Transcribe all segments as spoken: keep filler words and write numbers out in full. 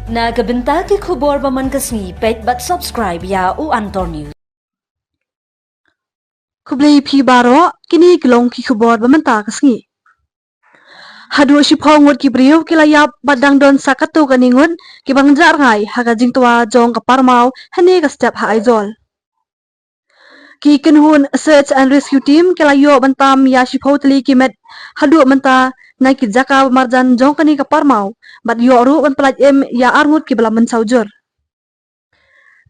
Na ka bynta ki khubor ba man ka sngi, peit bad subscribe ïa u Antor News. Khublei phi baroh, kine ki long ki khubor ba mynta ka sngi. Haduh shiphew ngut ki briew ki la ïap bad dang don sa katto katne ngut ki ba ngi jah rngai ha ka jingtwa jong ka parmaw hane ka step ha Aizawl. Ki kynhun Search and Rescue Team ki la ïoh ban tam ïa shiphew tylli ki met haduh mynta na ki jaka ba marjan jong kane ka parmaw, bad ïoh ruh ban pyllait im ïa ar ngut ki ba la mynsaw jur.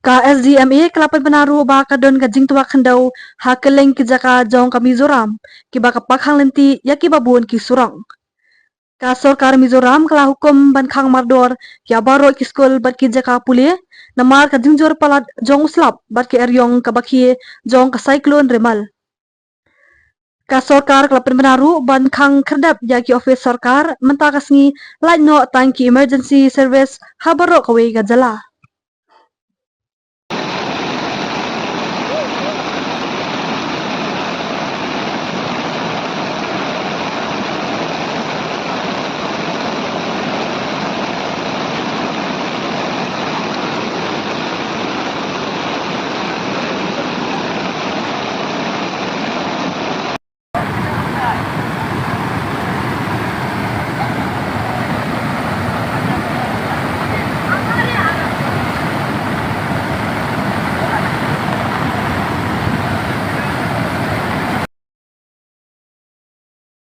Ka S D M A ka la pynbna ruh ba ka don ka jingtwa khyndew ha kylleng ki jaka jong ka Mizoram, ki ba ka pakhang lynti ïa ki ba bun ki surok. Ka sorkar Mizoram ka la hukum ban khang mardor ïa baroh ki skul bad ki jaka pule, namar ka jingjur palat jong u slap bad ka eriong kaba khie jong ka Cyclone Remal. Ka sorkar ka la pynbna ruh ban khang khyrdep ïa ki ophis sorkar mynta ka sngi, lait noh tang ki emergency service ha baroh kawei ka jylla.